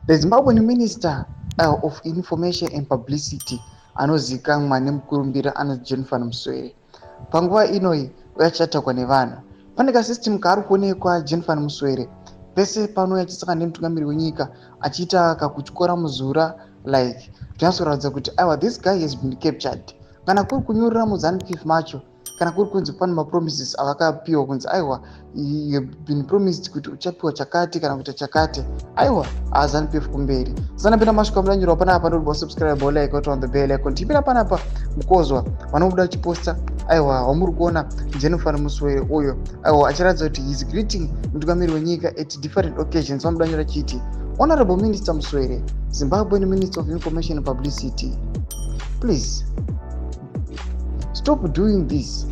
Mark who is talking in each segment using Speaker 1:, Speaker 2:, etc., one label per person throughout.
Speaker 1: The Zimbabwean Minister of Information and Publicity anozivikanwa nemukurumbira anonzi Jenfan Muswere, panguva inoyi uyachatakwa nevanhu. Pane kasystem kaari kuonekwa Jenfan Muswere pese panouya achisangana nemutungamiri wenyika achiita kakutyora muzura, like zvinatsoratidza kuti aiwa, this guy has been captured. Kana kuri kunyorera muZANU PF macho, kana kuri kunzi pane mapromises avakapiwa kunzi aiwa, you have been promised kuti uchapiwa chakati kana kuita chakati, aiwa, aZANU PF kumberi. Sanapinda masvika mudanyorwa panapa, ndobva subscribe, like, on the bell icon. Tipinda panapa mukozwa vanobuda achiposta, aiwa, wamuri kuona Jenfan Muswere uyo, aiwa, achiratidza kuti he is greeting mutungamiri wenyika at different occasions. Vamudanyora chiti, "Honorable Minister Muswere, Zimbabwean Minister of Information and Publicity, please stop doing this.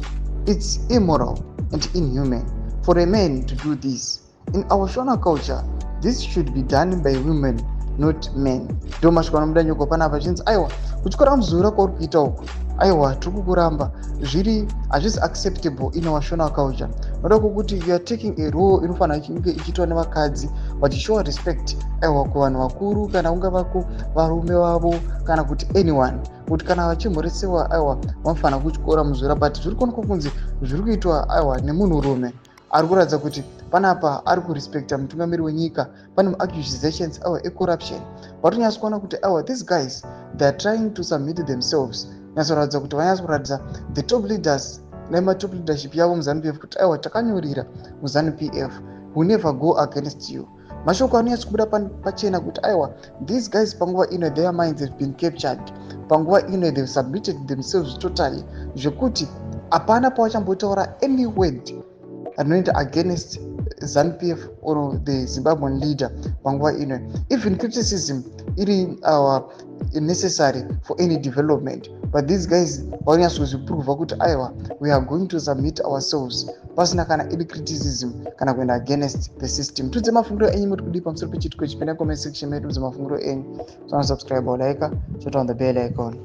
Speaker 1: It's immoral and inhuman for a man to do this. In our Shona culture, this should be done by women, not men." Ndo masvika vanomuda panapa chinzi aiwa, kutyora muzura kwauri kuita uku, aiwa, tiri kukuramba, zviri hazvisi acceptable in our Shona culture, noda kwokuti you are taking a role inofanira kunge ichiitwa nevakadzi vachishowa respect, aiwa, kuvanhu vakuru, kana kungava kuvarume vavo kana kuti anyone, kuti kana vachimhoresewa, aiwa, vanofanira kutyora muzura. But zviri kuonekwa kunzi zviri kuitwa, aiwa, nemunhurume ari kuratidza kuti panapa ari kurespekta mutungamiri wenyika. Pane maaccusations, aiwa, ecorruption. Vatonyatsa kuona kuti aiwa, these guys, they are trying to submit themselves, nyatsoratidza kuti vanyatsa kuratidza the top leaders nematop leadership yavo muZANU PF kuti aiwa, takanyorera muZANU PF, we never go against you. Mashoko anonyatsa kubuda pachena kuti aiwa, these guys panguva ino, their minds have been captured. Panguva ino they've submitted themselves totally, zvekuti hapana pavachambotaura any word rinoenda against ZANU PF or the Zimbabwean leader panguva ino, even criticism iri necessary for any development. But these guys vanonyatsozviprova kuti aiwa, we are going to submit ourselves pasina kana any criticism kana kuenda against the system. Tudze mafungiro enyu, muri kudii pamusoro pechitiko? Chipinda comment section medu, tudze mafungiro enyu. Subscribe, like, turn on the bell icon.